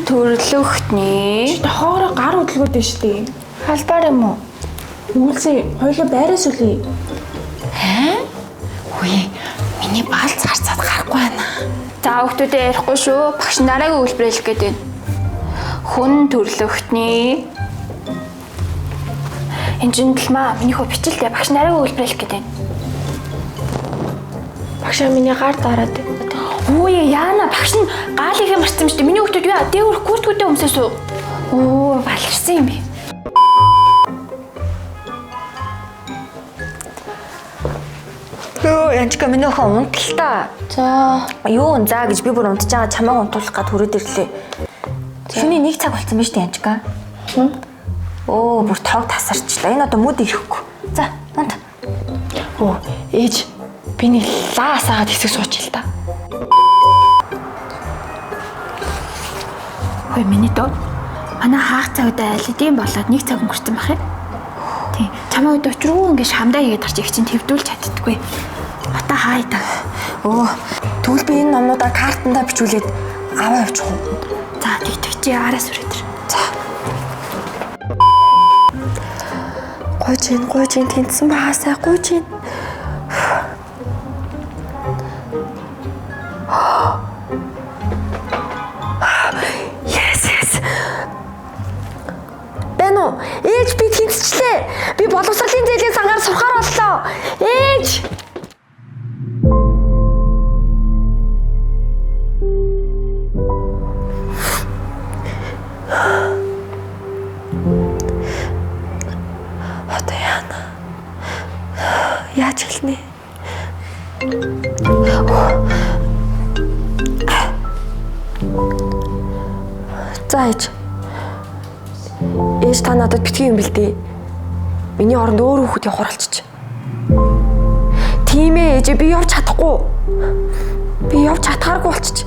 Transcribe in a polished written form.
Хүн төрлөختний Тохоороо гар хөдөлгөөд нь штэ. Албаар юм уу? Үйлсээ хоёлоо байраас үлээ. Аа? Үгүй миний баалц харцаад гарахгүй байна. За хүүхдүүдээ ярихгүй шүү. Багш дараагийн үйлдвэрлэх гээд байна. Хүн төрлөختний Энэ жинтэлмаа миний хөө бичлээ. Багш дараагийн үйлдвэрлэх гээд байна. Багшаа миний гар дараад байна. Үгүй яана багш нь гаалынхээ марцсан юм шүү дээ. Миний хүүхдүүд юу дээгүүр курткүүдээ өмсөөс үү? Оо баларсан юм бэ. Өө Янчка миний охин унтал та. За Юу н за гэж би бүр унтж байгаа чамайг унтуулах гад хүрээд ирлээ. Шөнийн 1 цаг болсон биз дээ Янчка. Өө бүр тог тасарчлаа. Энэ одоо мүд ирэхгүй. За унт. Оо ээж би нэг лаа асаагаад хэсэг сууч ил та. Хөөе миний дөө. Манай хаах цагтаа аль хэдийн болоод нэг цаг өнгөрсөн байх юм. Тийм. Чамаа өд учиргүй ингэ шамдаа хийгээд гарч их чинь твдүүлж чаддаггүй. Одоо хаа та. Өө тэгвэл би энэ номнуудаа картандаа бичүүлээд аваа явчих уу? За тэг тэг чи араас үрээд ир. За. Гуйж ин гуйж ин тэнцсэн байгаасай гуйж ин. Yes yes. Бэн үү? Ээж би тэнцчлээ. Би боловсролын зээлийн сангаар сурахаар боллоо. Ээж. Одоо яана? Яаж хэлнэ? За ээж. Ээж та надад битгий юм бэлдээ. Миний оронд өөр хүүхэд явахар болчих. Тийм ээ ээж би явж чадахгүй. Би явж чадхааргүй болчих.